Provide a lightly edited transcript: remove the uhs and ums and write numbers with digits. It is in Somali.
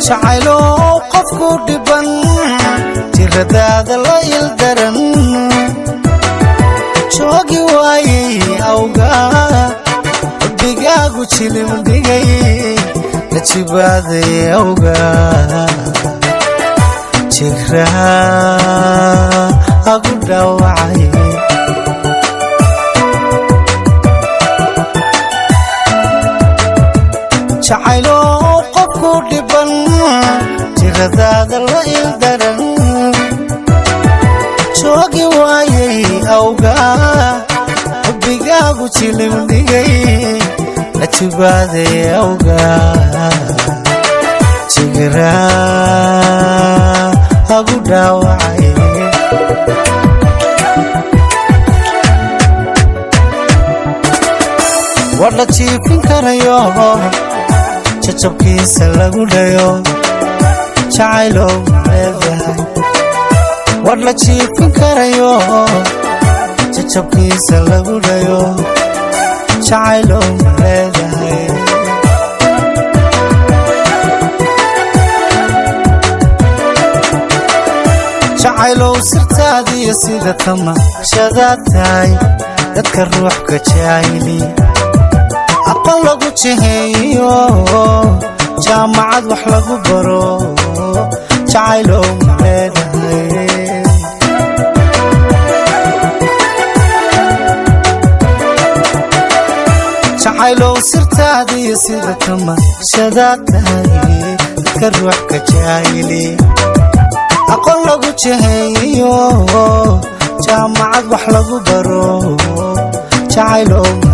Jacaylow qofku dhiban, jiradaada la ildaran, joogi waayey awgaa, rabbigaagu jilim dhigay, la jibaaday awgaa, jigraagu dhaawacay. Jacaylow qofku dhiban, jiradaada la ildaran, joogi waayey awgaa, rabbigaagu jilim dhigay, la jibaaday awgaa, jigraagu dhaawacay. War la jiifin karayo, jajabkiisa lagu dhayo, jacaylow leedahay. War la jiifin karayo, jajabkiisa lagu dhayo, jacaylow leedahay. Jacaylow sirtaadiyo sida tamashadaad tahay, dadka ruux ka jaahili, aqoon lagu jiheeyo, jaamacad wax lagu baro, jacaylow ma leedahay. Jacaylow sirtaadiyo sida tamashadaad tahay, dadka ruux ka jaahili, aqoon lagu jiheeyo, jaamacad wax lagu baro, jacaylow ma